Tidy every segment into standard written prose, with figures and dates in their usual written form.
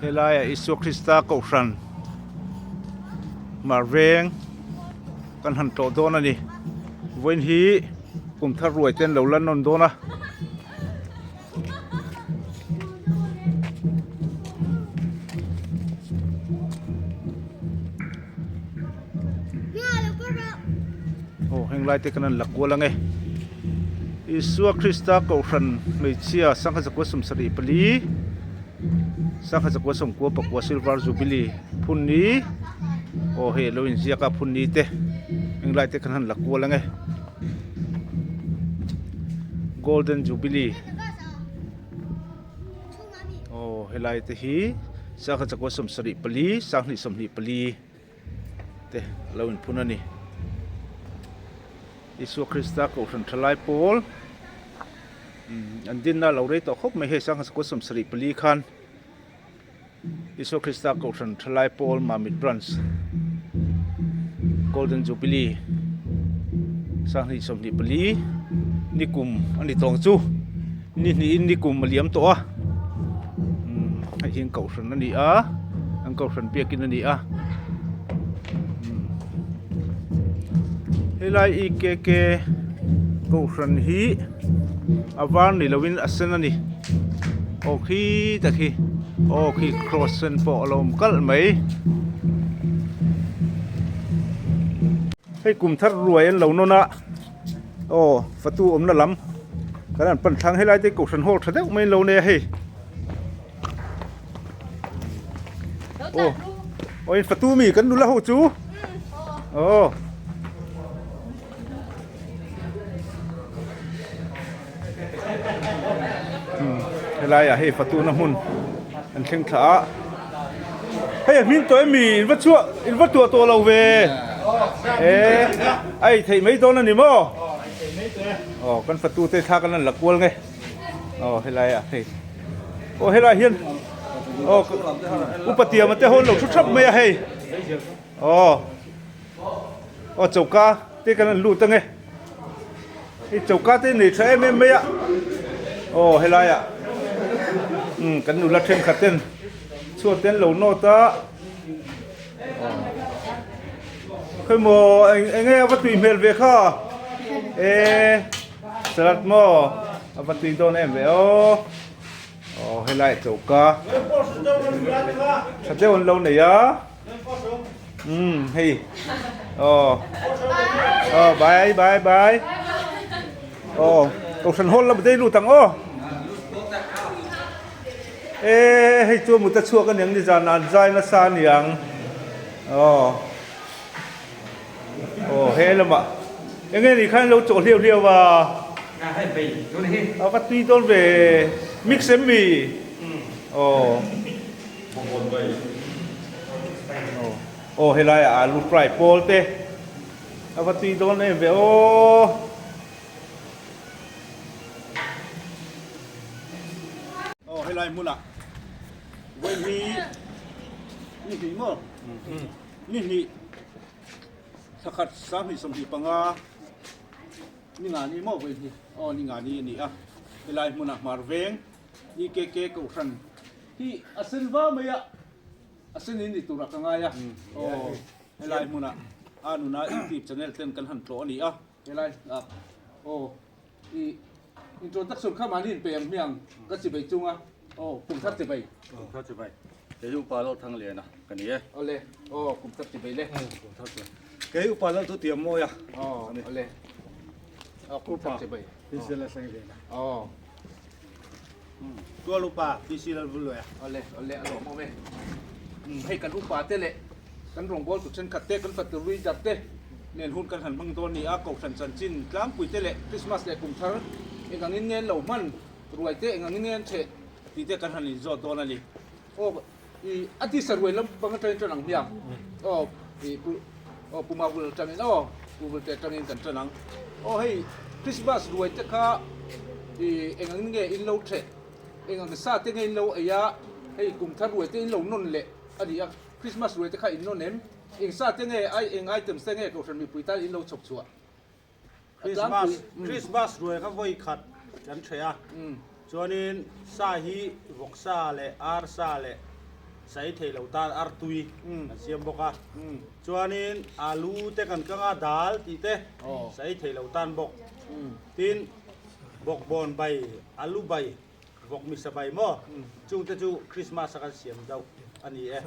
Helaiah Isua Krista Kohhran mar veng kan han tlawh dawn a ni. Vawiin hi kum thar ruai te an lo la nawn dawn a. Aw heng lai te kan han la kual ange Isua Krista Kohhran hmeichhia sangha zakua 74 sangha zakua 99 Silver Jubilee phunni aw hei alo inziak a phunni te heng lai te kan han la kual ange Golden Jubilee aw helai te hi sangha zakua 74 sanghnih 24 te a lo inphun a ni. Isua Krista Kohhran thalai pawl an dinna a lo rei tawh khawp mai hei sangha sakawt 74 khan Isua Krista Kohhran thalai pawl Mamit Branch Golden Jubilee sanghnih 24 ni kum a ni tawng chu ni hnihin ni kum a liam tawh a hei hi an kohhran a ni a an kohhran biakin a ni a helai EKK kohhran hi a var ni lovin a sen a ni aw khi tak hi aw khi cross sen pawh a lo awm kalh mai hei kum thar ruai an lo nawn a. Aw fatu awmna lam kan han pan thlang helai te kohhran hall tha deuh mai an lo nei a hei aw aw in fatu mi kan nula ho chu aw helai ah hei fatu na hmun an thleng thla a hei a hming tawh em mi in va chhuah in va tuah tawh lo ve e a ei theih mai dawn a ni maw aw kan fatu te thla kan han la kual nge aw helai ah hei aw helai hian aw upa tiama te ho an lo thu thap mai a hei aw aw choka te kan han lut ange. Hei choka te nei tha em em mai a aw helai ah umm kan nula thenkhat ten chhuat te an lo nawt a khawi maw eng eng nge a va tui hmel ve kha e salad maw a va tui dawn em ve aw aw helai choka tha deuh an lo nei a. Umm hei aw aw bye bye bye aw kohhran hall lam te lut ang aw e hei chu mut a chhuak aniang ni zan an zai nasa aniang aw aw he lamah enge ni khan lo chawh hliau hliau a a va tui dawn ve mix em mi aw. Aw helai ah alu fry pawl te a va tui dawn em ve aw. Aw helai hmunah vawi hi ni hnih maw ni hnih thla khat 2025 ni nga ni maw vawi hi aw ni nga ni a ni a helai hmunah hmar veng EKK Kohhran hi a sen va mai a, a sen in ni turah ka ngai a, aw helai hmunah a nuna YouTube channel ten kan han tlawh a ni a, helai ah aw i introduction kha mahni in pe ang hmiang ka chi bei chung a, aw kum thar chi bei. Kum thar chi bei, kei upa Lal Thangliana ka ni e. Awle, aw kum thar chi bei le. Kum thar chi bei, kei upa Lal Thutiam Mawia. Aw awle, aw kum thar chi bei. Pisela Sangliana. Aw. Tual upa PC Lalvulluaia. Awle, awle a lawm awm e. Hei kan upa te leh kan rawngbawltu thenkhat te, kan fatu leader te nen hun kan han hmang dawn ni a, Kohhran chanchin tlangpui te leh Christmas leh kum thar eng angin nge an lo hman, ruai te eng angin nge an chheh tih te kan han inzawt dawn a ni. Aw, i a tisa ruai lam pang atangin tan ang hmiang. Aw, i pu aw pu Mavul atangin aw pu Vulte atangin kan tan ang. Aw hei Christmas ruai te kha i eng ang nge in lo theh eng ang sa te nge in lo ei a hei kum thar ruai te in lo nawn leh a ni a Christmas ruai te kha in nawn em eng sa te nge ai eng items te nge Kohhran mipui tan in lo chhawp chhuah. Christmas Christmas ruai kha vawi khat kan theh a chuanin sa hi vawksa leh arsa leh. Sai thei lo tan artui kan siam bawk a, chuanin alu te kan kang a, dal tih te sai thei lo tan bawk. Tin, bawkbawn bai, alu bai, vawk misa bai maw, chung te chu Christmas a kan siam deuh a ni e.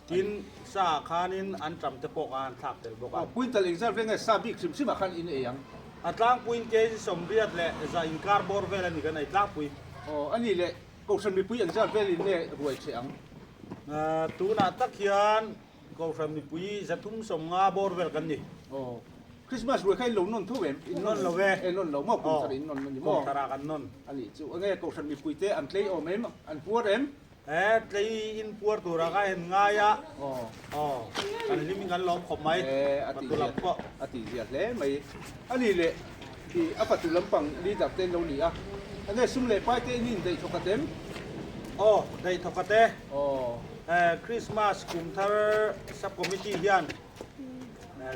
Tin, sa ah khanin anṭam te pawh khan an thlak tel bawk a. Quintal engzat vel nge sa bik hrim hrim ah khan in ei ang? A tlangpuiin kg 80 leh 100 inkar bawr vel a ni kan ei tlangpui. Aw, a nih leh Kohhran mipui engzat velin nge ruai che ang? Tunah tak hian Kohhran mipui 350 bawr vel kan ni. Aw. Christmas ruai kha in lo nawn tho em? In nawn lo e. E nawn lo maw? Kum thar in nawn a ni maw? Kum tharah kan nawn. A nih chu. Enge Kohhran mipui te an tlei awm em? An puar em? E tlei in puar turah kha en ngai a. Aw. Aw. Kan hlim in kan lawm khawp mai. E a tih zia a tih zia hle mai. A nih leh i a fatu lampang leader te an lo ni a, enge sum leh pai te in in daih thawk a tem? Aw, daih thawk a te. Aw. Christmas kum thar sub committee hian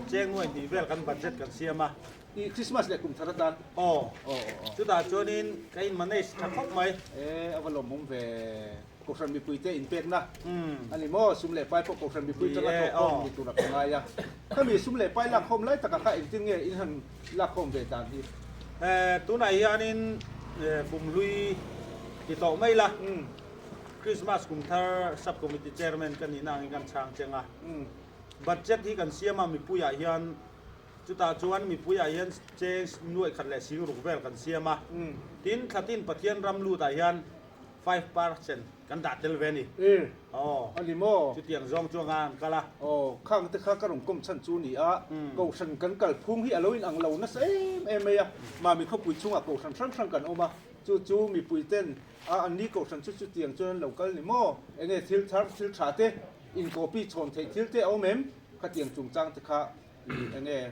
cheng nuai hnih vel kan budget kan siam a. I Christmas leh kum thar atan? Aw. Aw aw aw. Chutah chuanin ka in manage tha khawp mai. E, a va lawmawm ve. Kohhran mipuite inpekna a ni maw? Sum leh pai pawh Kohhran mipui tanga thawkkhawm ni tura ka ngai a. Khami sum leh pai lakkhawm lai takah kha engtin nge in han lakkhawm ve dan hi? Tunah hianin kum hlui ti tawh mai la, Christmas kum thar Sub Committee Chairman ka nihna angin kan chhang cheng a. Budget hi kan siam a mipuiah hian chutah chuan mipuiah hian cheng nuaih khat leh 6000 vel kan siam a. Tin, thlatin Pathian ram lutah hian 5% kan dah tel ve a ni. E, Aw. A ni maw? Chutiang zawng chu anga an kal a. Aw, khang te kha ka rawn kawm chhan chu ni a, Kohhran kan kal phung hi a lo inang lo nasa em em mai a, Mami khawpui chhungah Kohhran hrang hrang kan awm a, chu chu mipui ten a an ni Kohhran chu chutiang chuan an lo kal ni maw? Enge thil thar, thil tha te, inkawpi chhawn theih thil te a awm em? Khatiang chungchang te kha i enge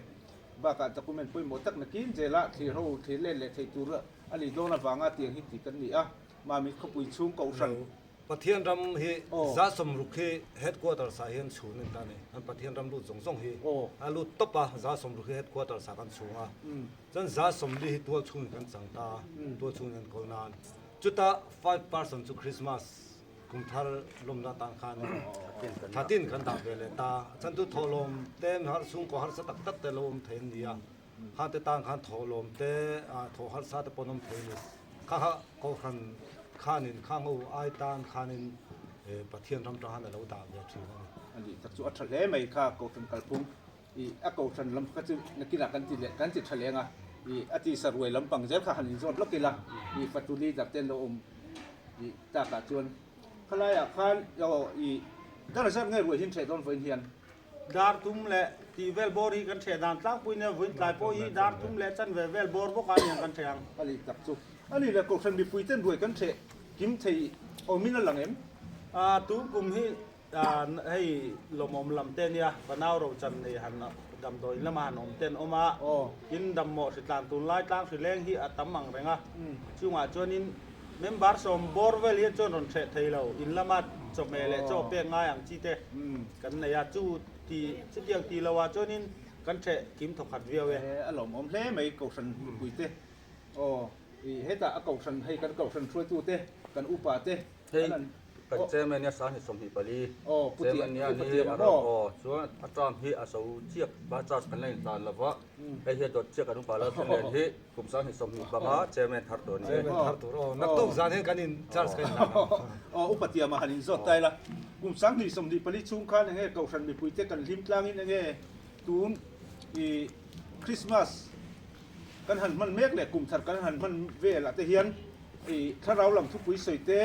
bakah document pawimawh tak nakin zelah thlir ho thlir let leh theih tur A nih dawn avanga tiang hi ti kan ni a, Mamit khawpui chhung Kohhran. Pathian ram hi 60 hi headquarters ah hian chhun a ni ta a ni. An Pathian ram lut zawng zawng hi a lut tawp a, 60 hi headquarters ah kan chhung a. Chuan 40 hi tual chhungin kan chang ta a, tual chhungin an kawl nan. Chuta 5% chu Christmas kum thar lawmna atan khan thatin kan dah ve leh ta. Chuan chu thawhlawm te chhungkaw harsa tak tak te lo awm thei an ni a. Kha te tan khan thawhlawm te, thawh harsa te pawh an awm thei a ni. Kha kha Kohhran khanin kha ngo ai tan khanin Pathian ram tang khan a lo dah ve thin a ni. A nih tak chu a tha hle mai kha Kohhran kalphung i a Kohhran lam kha chu nakinah kan ti leh kan ti tha leng a, i a tisa ruai lampang zel kha han inzawt lawk ila i fatu leader te an lo awm i takah chuan khalaiah khan aw i dar zat nge ruai hin hreh dawn vawiin hian. Dar tum leh tih vel bawr hi kan hreh dan tlangpui nia, vawiin tlai pawh hi dar tum leh chanve vel bawr bawk a niang kan hreh ang. A nih tak chu. A nih leh Kohhran mipui ten ruai kan hreh kim thei awmin a lang em? Tun kum hi hei lawmawm lam te nia, fanau rochan nei han damdawiin lama han awm ten awm a, tin dammawh hritlan tunlai tlang hrileng hi a tam ang reng a, chungah chuanin Member 10 bawr vel hian chuan rawn hreh thei lo, in lama chawhmeh leh chaw pek ngai ang chi te kan nei a, chu ti chutiang ti lo ah chuanin kan hreh kim thawkhat viau e. A lawmawm hle mai Kohhran mipui te aw i hetah a Kohhran hei kan Kohhran hruaitu te kan upa te kan an Kan chairman nia 24,000 aw pu chairman nia pu ni Tiama a maw? aw chuan a term hi a so chiak ba charge kan la inhlan lova hei hi a dawt chiak kan upa lal thlen nen hi Kum 25 chairman thar tur a ni e. Chairman thar tur aw. Naktuk zan hian kan in charge ka inlan ang. Aw upa tiama han inzawt ta ila. Kum 2024 chhung khan enge Kohhran mipuite kan hlim tlangin enge tun i Christmas kan han hman mek leh kum thar kan han hman velah te hian i thlarau lam thupui sawi te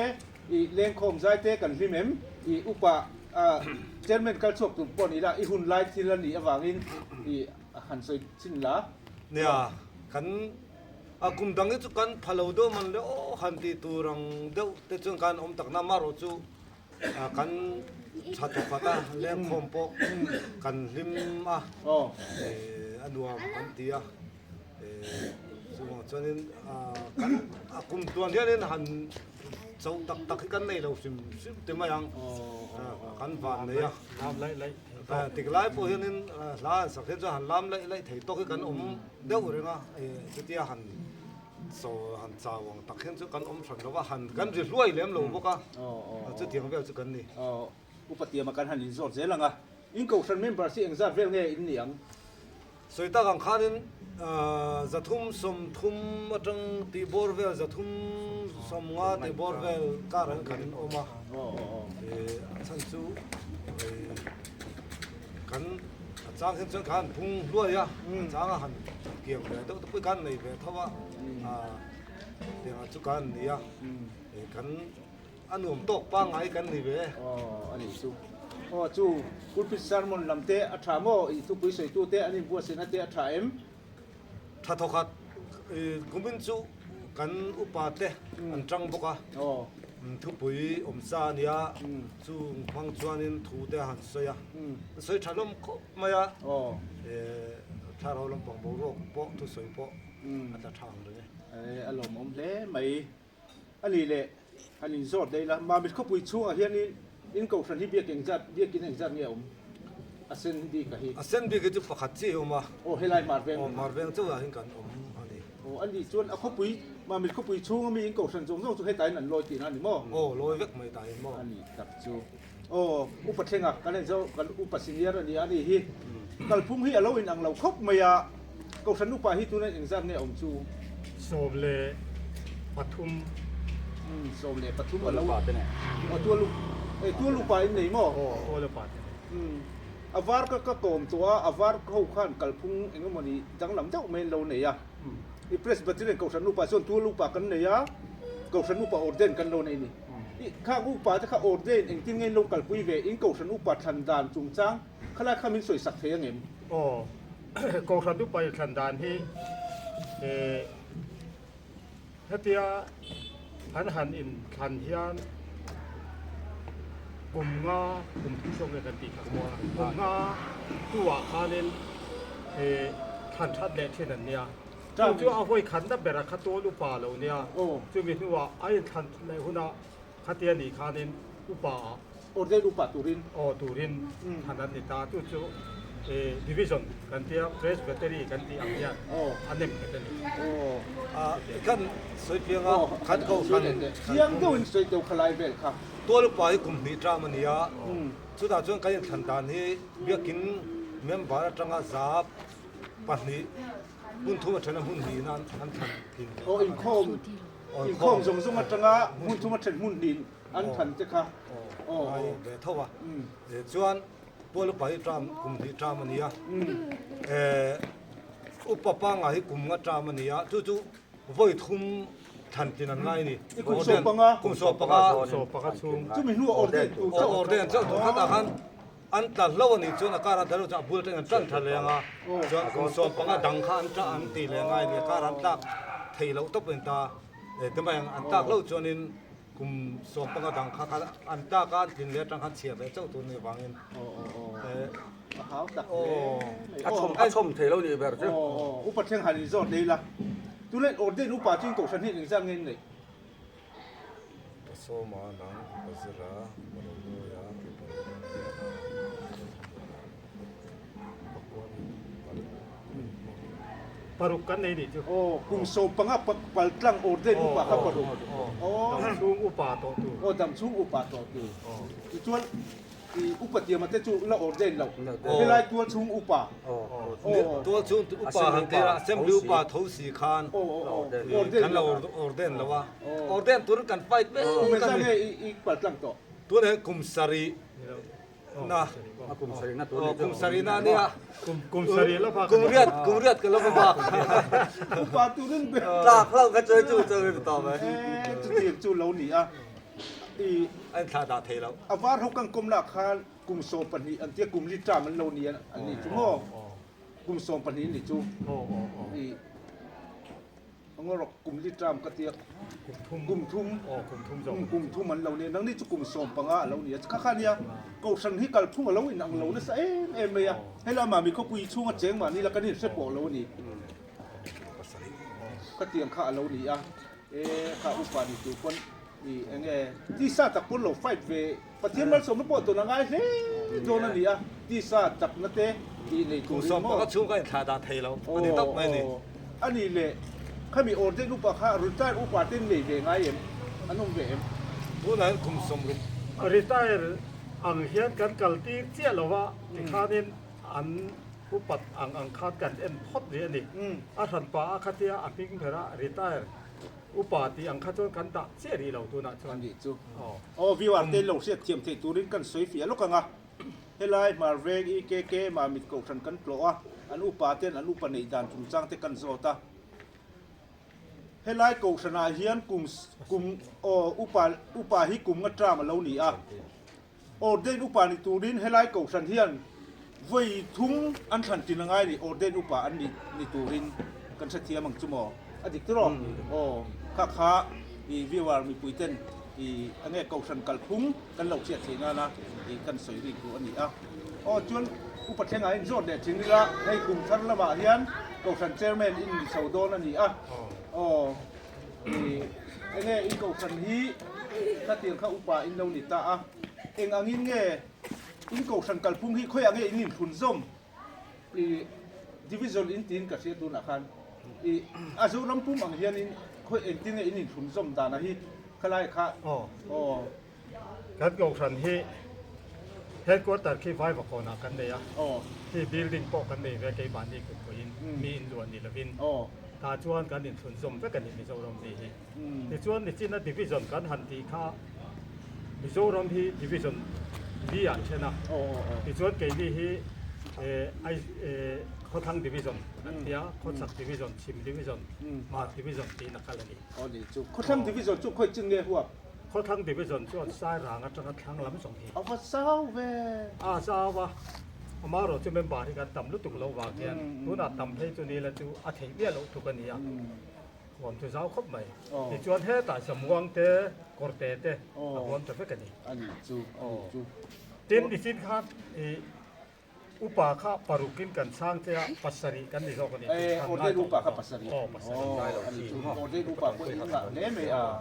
i lengkhawm zai te kan hlim em? I upa chairman kal chhuak tur pawh ni ila i hun lai thil a nih avangin i han sawi chin la. Nia, kan a kum dang hi chu kan pha lo deuh man le aw han tih tur ang deuh te chuan khan awm tak na amaherawh chu kan tha thawkhat a, lengkhawm pawh kan hlim a, a nuam kan ti a, chuvang chuanin kan a kum tuan hianin han cho tak tak hi kan nei lo hrim hrim ti mai ang, kan van nei a. Tik lai pawh hianin hla an sak hian chuan han lam laih laih thei tawk hi kan awm deuh reng a, chutia han Chaw han chau ang tak hian chu kan awm hran lo va, han kan ri hluai lem lo bawk a, chutiang vel chu kan ni. Upa tiama kan han inzawt zel ang a, in kohhran members hi engzat vel nge in ni ang? Sawi tak ang khanin 330 atang tih bawr vel, 350 tih bawr vel kar an kan awm a, a chhan chu kan a chang hian chuan khan an phung hluai a, a chang a han kiang ve deuh te pawh khan nei ve tho a, tiangah chu khan ni a, kan A nuam tawk pangngai kan ni ve. Aw a nih chu. Aw chu pulpit sermon lam te a tha maw? I thupui sawitu te an inbuatsaihna te a tha em? Tha thawkhat kumin chu kan upa te an tang bawk a. Thupui awm sa a nia, chung hmang chuanin thu te a han sawi a. An sawi tha hlawm khawp mai a. Thlarau lampang boruak pawh thusawi pawh a tla tha ang reng e. A lawmawm hle mai. A nih leh han inzawt daih la, Mamit khawpui chhungah hianin in kohhran hi biak engzat, biakin engzat nge a awm? A sen bik a hi. A sen bik hi chu pakhat chiah hi a awm a. Aw helai hmar veng. Aw hmar veng chauhah hian kan awm a ni. Aw a nih chuan a khawpui, Mamit khawpui chhunga mi in kohhran zawng zawng chu hetain an lawi tihna a ni maw? Aw lawi vek mai tahin maw? A nih tak chu. Aw upa thlenga kan en zo, kan upa senior a ni a nih hi. Kalphung hi a lo inang lo khawp mai a. Kohhran upa hi tuna engzat nge awm chu? 13. Umm 13 a lo aw tual eh tual upa in nei maw? Aw tual upa te nei. Umm a var ka ka kawm tawh a, a var ho khan kalphung eng emawni danglam deuh mai an lo nei a. I Presbyterian Kohhran upa chuan tual upa kan nei a, Kohhran upa ordain kan lo nei a ni. I khang upa te kha ordain engtin nge in lo kalpui ve? In Kohhran upa thlan dan chungchang Khalai kha min sawi sak thei angem? Aw, Kohhran upa i thlan dan hi hetia an han in thlan hian kum nga kum thum zawk nge kan tih kha kum nga tu ah khanin thlan that leh thin an nia. Chu chu a hawi khatna ber a kha tual upa lo nia. Chumi hnuah a inthlan leh hunah Khatia nih khanin upa ah. Ordain upa turin. Aw turin han an ni ta. Chu chu division kan tia presbytery kan tih ang hian a nem nghet a ni. Aw kan sawi piang a kan ko khan. Chiang deuhin sawi deuh kha lai vel kha. Tual upa hi kum hnih ṭam a ni a, chutah chuan kan inthlan dan hi biakin member atanga 200 hmun thum a ṭhen a hmun hnih nan an thlan thin. Aw inkhawm Inkhawm zawng zawng atanga hmun thuma then hmun hnin an than te kha. Aw ai ve tho a. Chuan Pual upa hi term kum hnih term a ni a. Upa panga hi kum nga term a ni a. Chu chu vawi thum thlan tlin an ngai a ni. I kum 15. Kum 15. 15 chhung. Chumi hnuah ordain tur chauh. Ordain chauh tur khatah khan an tla hlo a nih chuan a kar an tla hlo chuan a bul atangin an tan tha leh ang a, chuan kum 15 dang kha an tla an ti leh ngai a ni, a kar an tlak theih loh tawp a ni ta, ti mai ang, an tlak loh chuanin kum 15 dang kha kha an tlak a, an tlin leh atang khan chhiar leh chauh tur a nih avangin a hau tak hle mai. A chhawm thei lo nih ber chu. Upa thleng han inzawt leh ila, tunlai ordain upa chu in kohhran hian engzat nge in neih? Ka sawma nang ka zira ka lo nawi a ka lo nawi a Paruk kan nei nih chu. Aw kum 15 pal tlang ordain upa kha paruk. Aw dam chhung upa tawh tur. Aw dam chhung upa tawh tur. Tichuan I upa tiama te chu la ordain lo. Helai tual chhung upa. Tual chhung upa han tir a, assembly upa tho si khan kan la ordain lo a. Ordain turin kan fight mek a ni. Kum engzat nge i pal tlang tawh? Tunah hian kum sarih na. Kum sarih na tur ni chu. Kum sarih na ania. Kum sarih la bak. Kum riat, kum riat ka la va bak. Upa turin be. Tlak hlauh kha chu chu chu ni tawh mai. Chutiang chu lo ni a. I A inthlah dah thei lo. A var ho kan kawm lah khan kum 12 an tia kum li term an lo ni an nih chu maw? Kum 12 an nih chu. I Angawrok kum li term ka tia kum thum kum thum an lo ni a nangni chu kum 15 a lo ni a kha kha nia Kohhran hi kalphung a lo inang lo nasa em em mai a helai Mami khawpui chhunga cheng mahni la kan inhre pawh lo a ni khatiang kha a lo ni a. E kha upa ni tur pawn i enge tisa tak pawn lo fight ve Pathian malsawmna pawh tawn a ngai hle dawn a ni a tisa chakna te tih nei turin maw. Kum 15 chhung ka inthlah dah thei lo a ni tawp mai a ni. A ni le. Khami ordain upa kha retire upa ten nei ve ngai em? An awm ve em? Tunah hian kum 60. Retire ang hian kan kal tir chiah lo a, tikhanin an upat ang ang khan kan en phawt rih a ni. A hranpa a khatia a hming bera retire upa tih ang kha chuan kan dah chiah rih lo tunah chuan. A nih chu. Aw viewer te lo hriat thiam theih turin kan sawi fiah lawk ang a. Helai Hmarveng EKK Mamit Kohhran kan tlawh a, an upa ten an upa neih dan chungchang te kan zawt a. Helai Kohhranah hian kum kum aw upa upa hi kum nga term a lo ni a. Ordain upa ni turin helai Kohhran hian vawi thum an thlan tin a ngai ni, Ordain upa an ni ni turin kan hrethiam ang chu maw? A dik tiraw? Aw kha kha i viewer mipui ten i enge Kohhran kalphung kan lo hriat theih nana i kan sawi rik duh a ni a. Aw chuan Upa Thlengah in zawt leh thin ila hei kum thar lamah hian Kohhran Chairman in ni chho dawn a ni a. Aw i enge in Kohhran hi khatiang kha upa in lo ni ta a. Eng angin nge in Kohhran kalphung hi khawiah nge in inthlun zawm i Division in tiin ka hria tunah khan i a Zoram pum ang hianin khawi engtin nge in inthlun zawm dana hi Khalai kha aw. Kan kohhran hi headquarter khi Vaivakawnah kan nei a, khi building pawh kan nei ve keimahni kut pawhin mi in luah ni lovin tah chuan kan inthlun zawm vek a ni Mizoram mi hi. Tichuan nichina division kan han tih kha Mizoram hi division li ah then a, tichuan keini hi Khawthlang division an ti a, Khawchhak division, Chhim division, Hmar division tiin a kal a ni. Aw ni chu. Khawthlang Division chu khawi chin nge huap? Khawthlang Division chuan Sairang atanga thlang lam zawng hi. A va zau ve. A zau a, amaherawh chu member hi kan tam lutuk loh vang hian tunah tam phei chu ni la chu a theih miah loh tluk a ni a, huam chu zau khawp mai. Tichuan hetah Zamuang te, Kawrte te a huam ta vek a ni. A ni chu, a ni chu. Tin, nichin khan i Upa kha parukin kan chhang che a, pasarih kan ni zawk a ni. Eh, ordain upa kha pasarih. Aw, pasarih. A ni chu, ordain upa pawh in ngah hle mai a.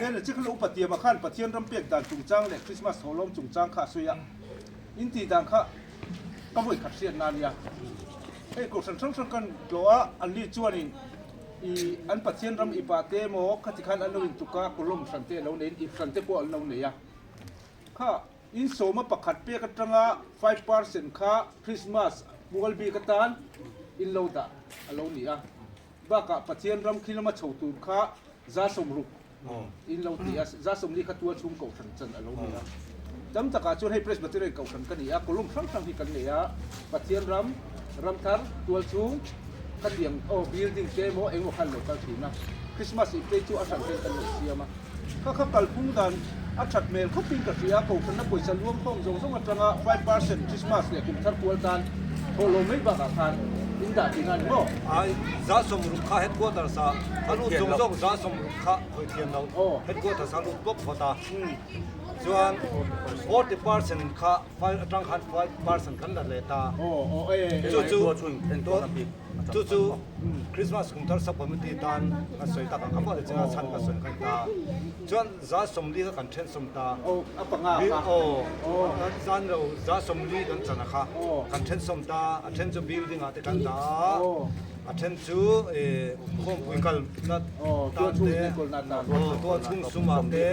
Nena chikhla upa tiama khan Pathian ram pek dan chungchang leh Christmas thawhlawm chungchang kha a sawi a, in tih dan kha ka vawi khat hriat na nia. Hei kohhran hrang hrang kan tlawh a, an li chuanin i an Pathian ram ipah te emaw khati khan an lo intuk a, column hran te a lo neiin ip hran te pawh an lo nei a. Kha In sawma pakhat pek atanga 5% kha Christmas mual bik atan in lo dah a lo ni a. Bakah Pathian ram khi lama chho tur kha 60% in lo ti a, 40% kha tual chhung kohhran chan a lo ni a. Tam takah chuan hei Presbyterian kohhran ka ni a, column hrang hrang hi kan nei a, Pathian ram, ram thar, tual chhung, khatiang aw building te emaw engemaw khan lo kal thin a. Christmas ih phei chu a hran ten kan lo siam a. Kha kha kalphung dan a that hmel khawpin ka hria, Kohhranna pawisa luang khawm zawng zawng atanga 5% Christmas leh kum thar kual tan thawh lo mai bakah khan in dah tihna a ni maw? Ai, 60% kha headquarters ah a lut zawng zawng 60% kha hawi thiam lo, headquarters ah a lut pawp phawt a, chuan 40% kha file atang khan 5% kan la leh ta, chu chu chu chu Christmas kum thar sub committee tan ka sawi tak ang kha pawh china chhan ka sawi khan ta chuan 40% kha kan then sawm ta aw zan lo 40% kan chan a kha kan then sawm ta a then chu building ah te kan dah a a then chu khawmpui kal na tan te tual chhung sum ah te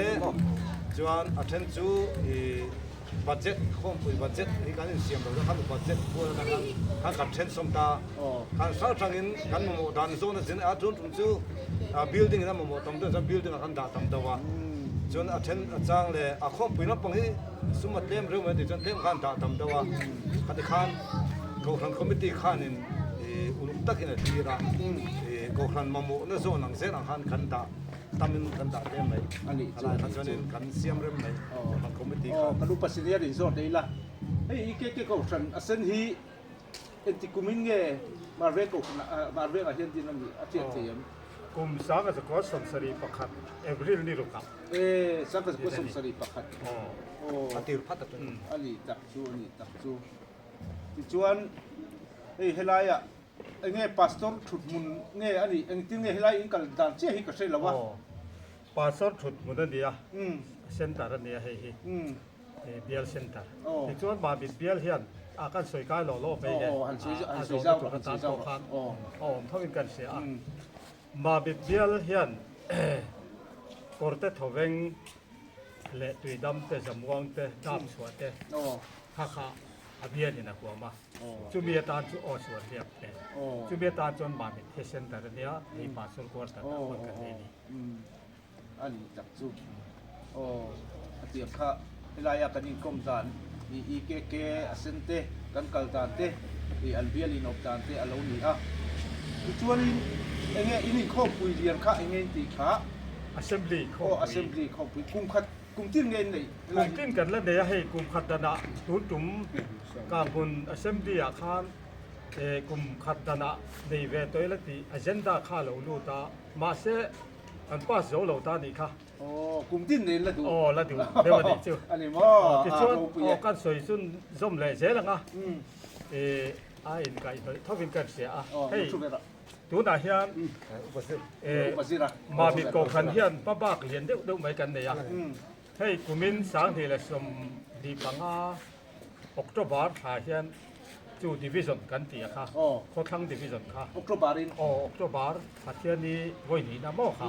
chuan a then chu Budget khawmpui budget hi kan insiam lo na khan budget kual atang khan khan kan then sawm ta khan hrang hrangin kan mamawh dan zawn a zin a tun tum chu building in a mamawh tam deuh chuan building ah kan dah tam deuh a chuan a then a chang leh a khawmpui lampang hi sum a tlem reuh mai a tih chuan tlem khan dah tam deuh a khati khan kohhran committee khanin uluk takin a thlir a kohhran mamawhna zawn ang zel ang khan kan dah. Tamin kan dah hle mai. A nih chu. Kha chuanin kan siam rem mai. Kan committee khan. Aw, kan upa senior in zawt ei la. Hei EKK kohhran a sen hi engti kumin nge Marveng kohhran ah Marveng ah hian din a nih a hriat thei em? Kum 1971 April ni rukah. E, 1971. Aw. A tir phat a tun. A nih tak chu, a nih tak chu. Tichuan hei helaiah Enge pastor thut hmun nge a nih? Engtin nge helai in kal dan chiah hi ka hre lo a. Aw, pastor thut hmun a ni a, center a ni a hei hi, bial center. Tichuan Mamit bial hian a kan sawi kai lo lo mai nge, a zawhna tur atan pawh khan a awm tho in kan hria a. Mamit bial hian kawrte thawveng leh tuidam te, zamuang te, dam chhuah te kha kha a bialin a huam a. Chumi atan chu aw sual hliap hle. Chumi atan chuan Mamit hi center a nia, hei Pastor quarter ah huan kan nei a ni. A ni tak chu aw a tiang kha helaia kan inkawm dan i EKK a sen te kan kal dan te i an bial inawp dan te a lo ni a. Tichuanin enge in inkhawmpui lian kha enge in tih kha? Assembly khawmpui. Aw assembly khawmpui kum khat kum tin nge in neih helai hi? Kum tin kan la nei a hei kum khat danah tun tum Kanghmun assembly ah khan kum khat danah nei ve tawh ila tih agenda kha a lo lut a mahse An pass zo lo ta nih kha. Aw, kum tin nen la duh. Aw, la duh deuh a nih chu. A ni maw? Tichuan, aw kan sawi chun zawm leh zel ang a. A inkaihhnawih thovin kan hria a. Hei, tunah hian Mamit Kohhran hian hmabak lian deuh deuh mai kan nei a. Hei, kumin 2015 October thla hian chu division kan tih a kha, Khawthlang division kha. October in? Aw, October Pathiani vawi hnihna maw kha,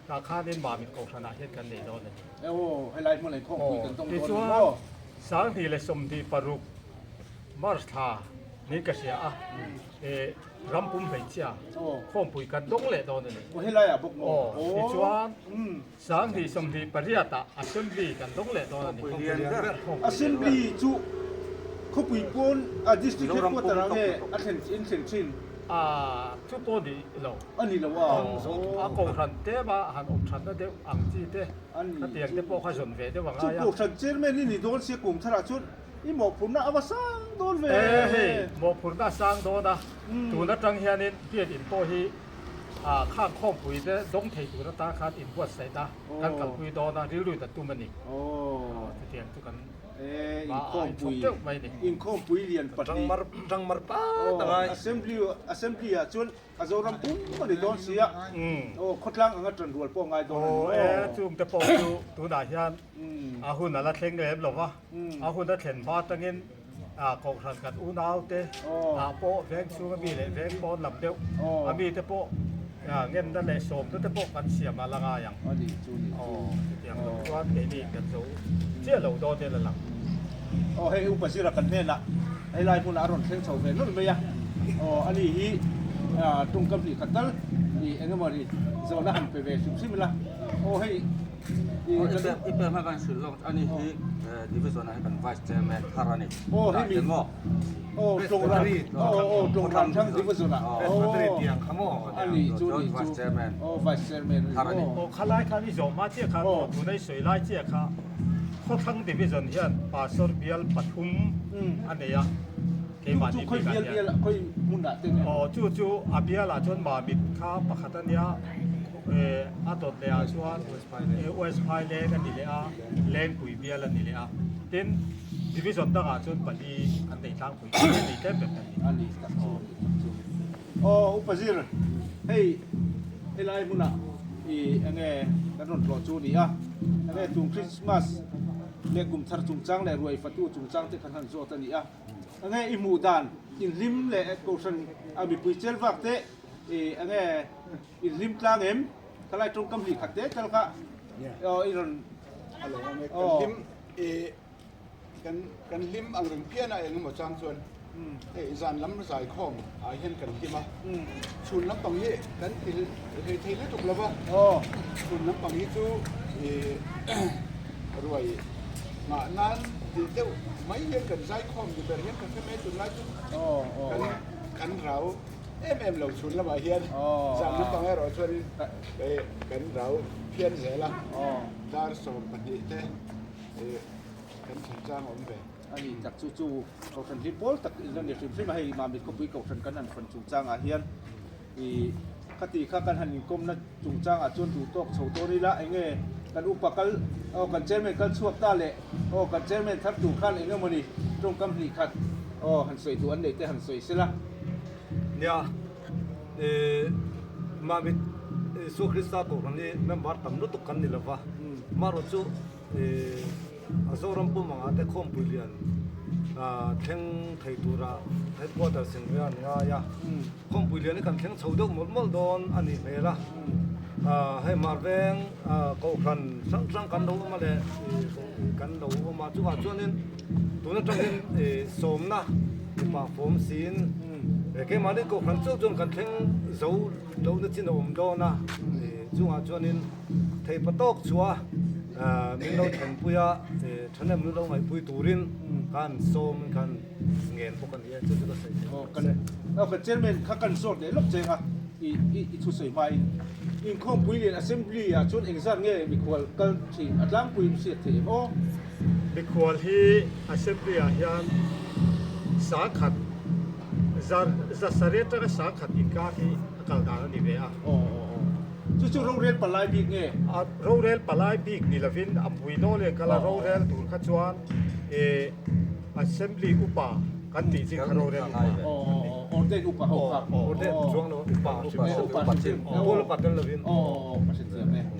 tah khanin Mamit Kohhranah hian kan nei dawn a ni. Aw, helai hmun leh khawngpui kan tawng dawn a ni maw? Tichuan, 2026 March thla niin ka hria a, ram pum hmeichhia khawmpui kan dawng leh dawn a ni. Aw, helaiah bawk maw? Aw, tichuan, 2028 ah Assembly kan dawng leh dawn a ni. Assembly chu khawpui pawn a District Headquarter ah nge a thlen in thlen thin? A chu pawh ni lo. A ni lo a. A kohhran tlem a han awm thatna deuh ang chi te khatiang te pawh kha zawn ve deuh a ngai a. Chu kohhran chairman i ni dawn sia kum tharah chuan i mawhphurhna a va sang dawn ve. E hei mawhphurhna a sang dawn a, tun atang hianin biakinn pawh hi A khang khawmpui te dawng thei tur atan khan inbuatsaih a kan kalpui dawn a, rilru in a tum a ni. Chutiang chu kan hma a inchhawp deuh mai a ni. Inkhawmpui lian pahnih. Tangmar pa ta ngai. Assembly Assembly ah chuan a Zoram pum a ni dawn si a. Aw khawtlang anga tan rual pawh a ngai dawn a ni maw? Aw e, chung te pawh chu tunah hian a hun a la thleng lem lo va, a hun a thlen hma atangin A kohhran kan unaute ah pawh veng chhung ami leh veng pawn lam deuh ami te pawh ngenna leh sawmna te pawh kan siam a la ngai ang. Aw chutiang lo chuan keini kan zo chiah lo dawn hian a lang. Aw hei Upa Zira kan hnenah helai hmunah a rawn thleng chho ve nawlh mai a. Aw ani hi tawngkam hnih khat tal ih eng emaw ni zawhna han pe ve hrim hrim ila. Aw hei. I pek hma kan hrilh lawk ani hi division ah hian kan vice chairman thar ani. Aw hemi aw tlawngran aw aw tlawngran thang division ah aw ani chu ni chu aw vice chairman thar ani. Aw khalai khan i zawh hma chiah khan aw tuna i sawi lai chiah kha khawthlang division hian pastor bial pathum a nei a keimahni bikah hian aw chu chu a bialah chuan Mamit kha pakhat a nia. A dawt leh ah chuan West Phaileng a ni leh a, Lengpui bial a ni leh a. Tin, Division dangah chuan pali an nei tlangpui tih a nei tlem ber kan ni. A ni tak chu, a ni tak chu. Aw Upa Zir, hei helai hmunah i enge kan rawn tlawh chu a ni a, enge tum Christmas leh kum thar chungchang leh ruai fatu chungchang te khan han zawt a ni a, enge i hmuh dan inhlim leh kohhran a mipui chel vak te i enge In hlim tlang em? Khalai tawngkam hnih khat te tal kha aw i rawn A lo awm e. Kan hlim i kan kan hlim ang reng phian a engemaw chang chuan hei zan lam zaikhawm ah hian kan hlim a. Chhun lampang hi kan ti hlei thei lutuk lo va. Chhun lampang hi chu i ruai nghah nan tih deuh mai hian kan zaikhawm ni ber hian ka hre mai tunlai chu kan kan rau. Em em lo chhun lamah hian zan lampang erawh chuanin kan rau phian zel a, dar 12 te kan thlen chang a awm ve. A ni tak chu chu Kohhran hi pawl tak in la ni hrim hrim a, hei Mamit khawpui Kohhran kan han fawn chungchangah hian ih khati kha kan han inkawmna chungchangah chuan duh tawk chho dawn ila eng nge kan upa kal aw kan chairman kal chhuak ta leh aw kan chairman thar tur khan eng emaw ni tawngkam hnih khat aw han sawi duh an neih te han sawi sela. Nia, eh Mamit Isua Krista Kohhran hi member tam lutuk kan ni lova, marawh chu eh a Zoram pum anga te khawmpui lian. thleng thei tura headquarters in rian ngai a, khawmpui lian hi kan thleng chho deuh mawlh mawlh dawn a nih hmel a, hei Marveng kohhran hrang hrang kan lo awm a leh kan lo awm a, chungah chuanin tun atangin sawmna mipa fawm siin keimahni kohhran chauh chuan kan thleng zo lohna chin a awm dawn a, chungah chuanin Theipa tawk chua min lo thlenpui a, thahnem min lo ngaihpui turin khan sawm in khan ngen bawk a ni e, chu chu ka sawi thei bawk a ni. Aw kan chairman kha kan zawt leh lawk cheng a, i i thusawi hmain inkhawmpui lian assembly ah chuan engzat nge mikhual kal thin a tlangpuiin hriat theih em aw? Mikhual hi assembly ah hian sangkhat zar zasarih atanga sangkhat inkar hi a kal dan a ni ve a. Aw aw aw. Chu chu rorel palai bik nge? A rorel palai bik ni lovin a pui naw leh kal a rorel tur kha chuan eh Assembly upa kan tih chin kha rorel upa an ni. Ordain upa ho kha. Ordain chuang lo upa hrim hrim. Upa hrim hrim. Pawl upa tel lovin.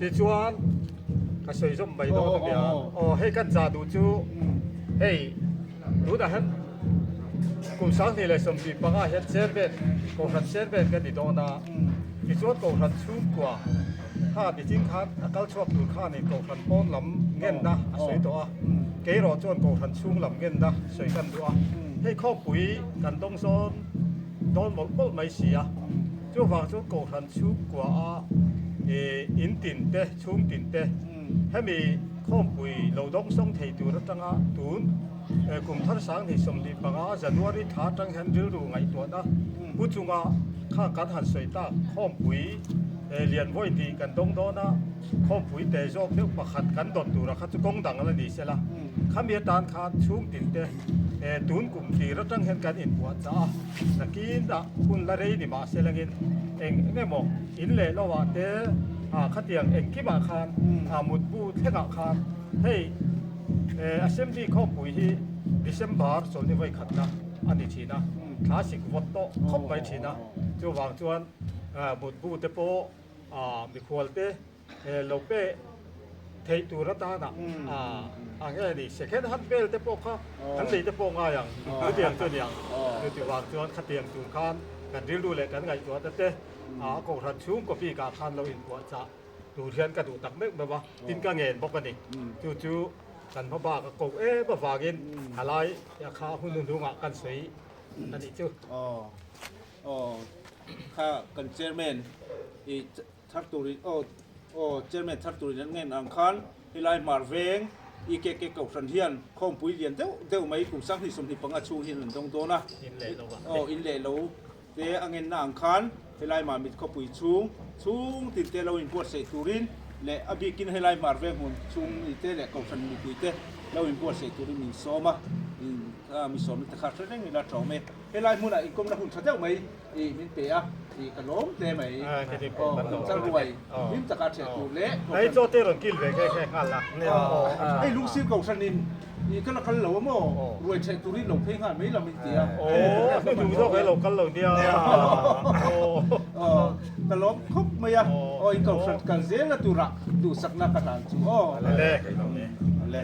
Tichuan ka sawi zawm mai dawn a nia. Aw hei kan chah duh chu hei tunah hian Kum 2015 hian chairman, Kohhran chairman ka ni dawn a, tichuan Kohhran chhungkua kha nichin khan a kal chhuak tur khanin Kohhran pawn lam ngenna a sawi tawh a, kei erawh chuan Kohhran chhung lam ngenna sawi kan duh a, hei khawpui kan dawng zawn dawn mawlh mawlh mai si a, chuvang chuan Kohhran chhungkua a in tin te, chhung tin te hemi khawmpui lo dawng sawng thei tur atanga tun. Kum thar 2025 January thla atang hian rilru ngaihtuahna pu chunga kha kan han sawi tak khawmpui lian vawi tih kan dawng dawn a, khawmpui te zawk deuh pakhat kan dawn tura kha chu kawng dang la ni sela, khami atan khan chhung tin te tun kum tir atang hian kan inbuah chah a, nakinah hun la rei ni mah selangin eng eng emaw in leh lo ah te khatiang engkimah khan mutbu thlengah khan hei. Assembly khawmpui hi December chawlhni vawi khatna a ni thin a, thla sik vawt tawh khawp mai thin a, chuvang chuan mutbu te pawh mikhual te lo pe theih tur atana a nge ni second hand vel te pawh kha kan lei te pawh ngai ang chutiang chu a ni ang, chuvang chuan khatiang tur khan kan rilru leh kan ngaihtuahna te a kohhran chhungkaw bikah khan lo inpuahchah. Tur hian ka duh tak meuh meuh a, tin ka ngen bawk a ni. Chu chu kan hma bak a ko em avangin a lai kha hun hnungah kan sawi a nih chu. Aw aw kha kan chairman i thar turin aw aw chairman thar turin an ngen ang khan helai hmar veng EKK kohhran hian khawmpui lian deuh deuh mai kum 2025 chhung hian an dawng dawn a. Aw in leh lo. Te a ngenna ang khan helai Mamit khawpui chhung chhung tin te lo inbuatsaih turin leh a bikin helai hmar veng hmun chhung mi te leh kohhran mipui te lo inbuatsaih turin min sawm a, in mi sawmna te kha hre reng ila tawm e. Helai hmunah inkawmna hun tha deuh mai i min pe a, i ka lawm hle mai. Aw, kan ruai hlim taka theh tur leh kohhran. Hei chaw te rawn kil ve nghe nghe nghal la. Hei lungsir kohhranin I ka la kal lo a maw? Ruai ṭheh turin lo phei nghal mai lam in ti a. Aw, hnu duh zawk he lo kal lo nia. Aw, ka lawm khawp mai a. Aw, i kohhran kal zel na turah duhsakna ka hlan chu aw. Ale. Ale.